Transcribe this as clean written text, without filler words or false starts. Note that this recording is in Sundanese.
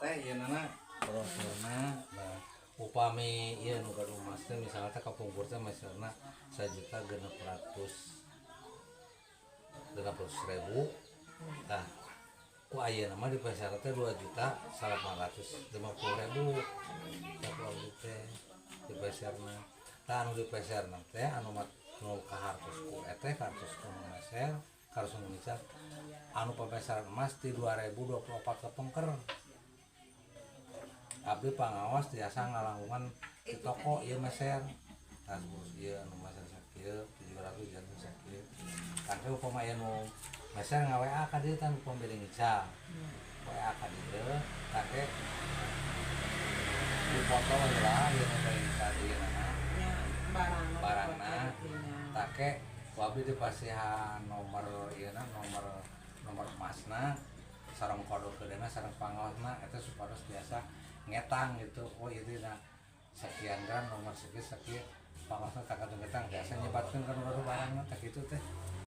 teh ieu nana brosurna. Nah, upami ieu nu gaduh emas teh misalnya teh kapungkur teh misalna 1.660.000. Tah, ku ayeuna mah di pasar teh 2.850.000 satu abdi teh di pasarna. Tah, anu di pasarna teh anu anu kahartos ku eteh kahartos ku nu meser, kahartos nu ngical, anu pameseran emas di 2024 kepengker. Abdi pangawas tiasa ngalangkungan di toko ieu meser. Tah, urus ieu anu meser sakieu 700 janten sakieu. Tah, upama ieu nu meser nga WA ka dieu, tah upama bade ngical WA ka dieu. Tah, ke dipoto heula ieu nu bade ngical ieu na. Nya barang. Barangna. Tah, ke ku abdi dipasihan nomor ieu na, nomor nomor emasna sareng kode kodena sareng pangawasna eta supados biasa ngetang gitu, oh itu nah sekian gram, nomor sekian sekian, pangawasna tak ngetang biasa nyebatkeun kana baru barangna. Tah, kitu teh.